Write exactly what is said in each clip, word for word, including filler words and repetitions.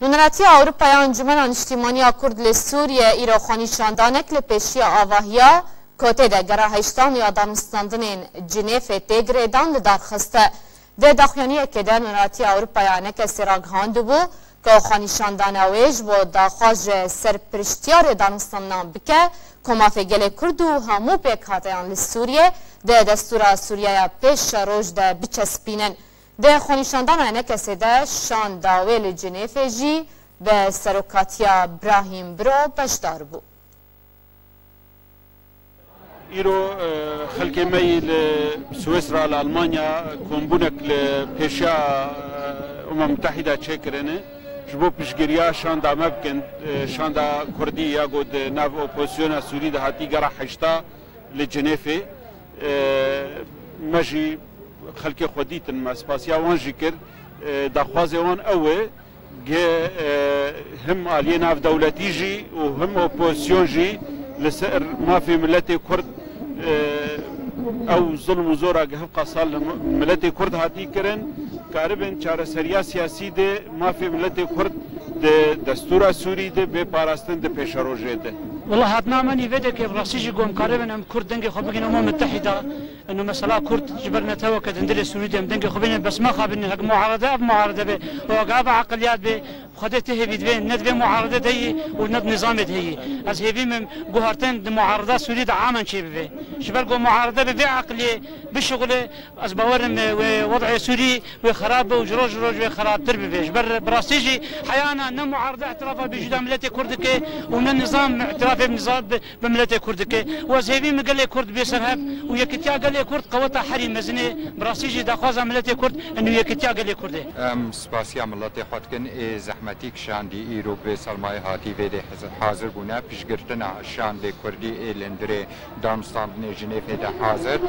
Nûneratiya Ewropa ya Encûmena Niştîmaniya Kurd li Sûriye îro xwenîşandanek li pêşiya avahiya ku tê de gera heştan ya danûstandinên Cinêfê tê girêdan li dar xiste. Di daxuyaniyekê de Nûneratiya Ewropa ya enekesê ragihandibû ku xwenîşandana wê ji bo daxwaz ji serpiriştiyarê danûstandinan bike ku mafê gelê Kurd û hemû pêkhateyan li Sûriye di destûra Sûriyeya pêş şeroj de biçespînin. Di xwenîşandana enekesê de şanda wê li Cinêfê jî bi serokatiya Brahîm Bro beşdar bû. Îro, e, xelkê me yî li Swîsra, li Almanya kombûnek li pêşiya, e, Umem Mutehîda çêkirine. Ji bo piştgiriya şanda me bikin, e, şanda Kurdî ya ku di nav opozisyona Sûrî de hatî gera heşta li Cinêfê. E, me jî xelkê xwe dîtin, me spasiya wan jî kir. E, daxwazê wan ew e, ge, e, him aliyê navdewletî jî û him opozîsyon jî li ser mafê miletê Kurd, e, ew zulm û zora ge hevqa sal li miletê Kurd hatî kirin, karibin çareseriya siyasî de mafê miletê Kurd di destûra Sûrî de bê parastin di pêşerojê de. Wela hatina me nîvê de ke bi rastî jî ku em karibin em Kurd dengê xwe bigin Umem Mutehîda. Eno mesela Kurd ji ber neteweke di hundirê Sûrî de em dengê xwe bînin, bes me xabînin, hek muarede ev muarede be, û hek ev eqiliyat be, Xwedê tu hêvî divê, ne di vê muarede de yî û ne di nizamê de heyî. Ez hêvî min guhartin di muareda Sûrî de amen çê bibe. Ji ber ku muarede bi vê eqiliyê bişuxule, ez bawer im wê wed'ê Sûrî wê xerab be û ji roj ji roj wê xerabtir bibe. Ji ber bi rastî jî heyana ne muarede îtirafa bi cûda miletê Kurd dike û ne nizam îtirafê bi nizam bi bi miletê Kurd dike û ez hêvî min gelê Kurd bê ser hev û yekitiya gelê Kurd qeweta herî mezin e. Bi rastî jî daxwaza miletê Kurd ên û yekitiya gelê Kurd e. Em spasiya miletê xwe dikin ê zehmetî kişandî îro bi sermayê hatî vê dê hazir bûne. Piştgirtina şandê Kurdî ê li hundirê danûstandinê Jinêfê de hazir.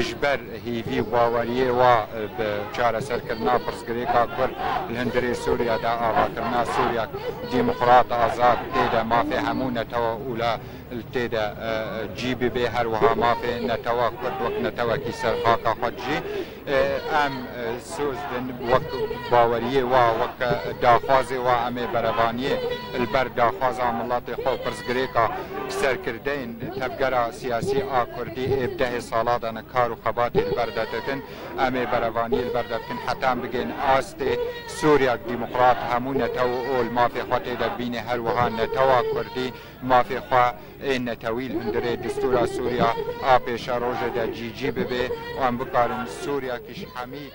Ji ber hêvî û baweriyê wa bi çareserkirina pirsgirêka Kurd li hundirê Sûriya de, avakirina Sûriya demokrat, azad, tê de mafê hemû netewa û la li tê de, e, cî bibe, her wiha mafê netewa Kurd wek netewekî ser xaka xwe dijî. E, em, e, soz din wek baweriyê wa, wek daxwazê wa em ê berevaniyê li ber daxwaza miletê xwe û pirsgirêka serkirdeyên tevgera siyasî a Kurdî ê bi dehê sala de ne kar û xebatê li ber de dikin. Em ê berevaniyê li ber de bikin heta em bigên astê Sûriyek demokrat hemû netew û ol mafê xwe tê de bîne, her wiha netewa Kurdî mafê xwe ê netewî li hundirê destûra Sûriya a pêşerojê de cî cî bibe û em bikarin Sûriyekî ji hemî